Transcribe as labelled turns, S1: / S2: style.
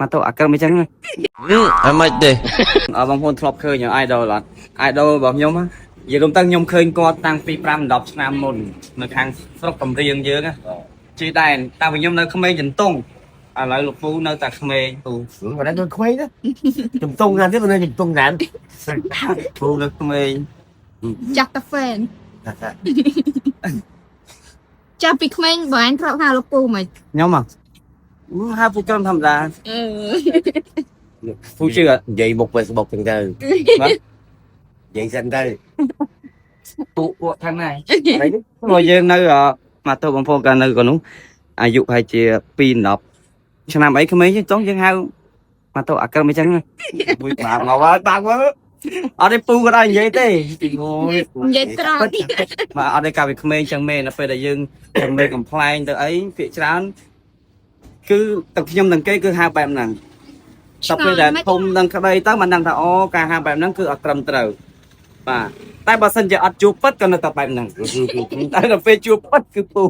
S1: មកទៅអាក្រមអញ្ចឹង
S2: អត់មិនទេ
S1: អើបងប្អូនធ្លាប់ឃើញ idol អត់ idol របស់ខ្ញុំនិយាយរួមទៅខ្ញុំឃើញគាត់តាំងពី5 10ឆ្នាំមុននៅខាងស្រុកកំរៀងយើងជីដែនតាំងពីខ្ញុំនៅក្មេងចន្ទង់ឥឡូវលោកពូនៅតែក្មេងពូ
S3: គាត់នៅក្មេងណាជំទង់ណាទៀតនៅជំទង់ណា
S1: ពូនៅក្មេង
S4: ចាស់តា fan ចាស់ពីក្មេងបើអញធ្លាប់ហៅលោកពូមិន
S1: ខ្ញុំហ៎ហៅពូក្រុមធម្មតា
S4: អឺ
S1: ពូជឿអត់
S3: និយាយមុខ Facebook ចឹងទៅ
S1: បាទ
S3: និយាយសិនទៅ
S1: ពូពួកខាងណាព្រោះយើងនៅមកទៅបងប្អូនកាលនៅក៏នោះអាយុប្រហែលជា2 10ឆ្នាំអីក្មេងចង់យើងហៅមកទៅអាក្រមអញ្ចឹងមួយបាក់មកបាក់មកអត់ទេពូក៏ដល់និយាយទេ
S3: ទីងយ
S4: និយាយត្រង់
S1: បាទអត់ទេកាលពីក្មេងចឹងមែនដល់ពេលដែលយើងក្មេងកំ pl ែងទៅអីភាកច្រើនគឺទាំងខ្ញុំទាំងគេគឺហៅបែបហ្នឹងដល់ពេលដែលធំនឹងក្តីទៅមិនដឹងថាអូការហៅបែបហ្នឹងគឺអត់ត្រឹមត្រូវបាទតែបើសិនជាអត់ជួបពិតក៏នៅតែបែបហ្នឹងតែដល់ពេលជួបពិតគឺពូ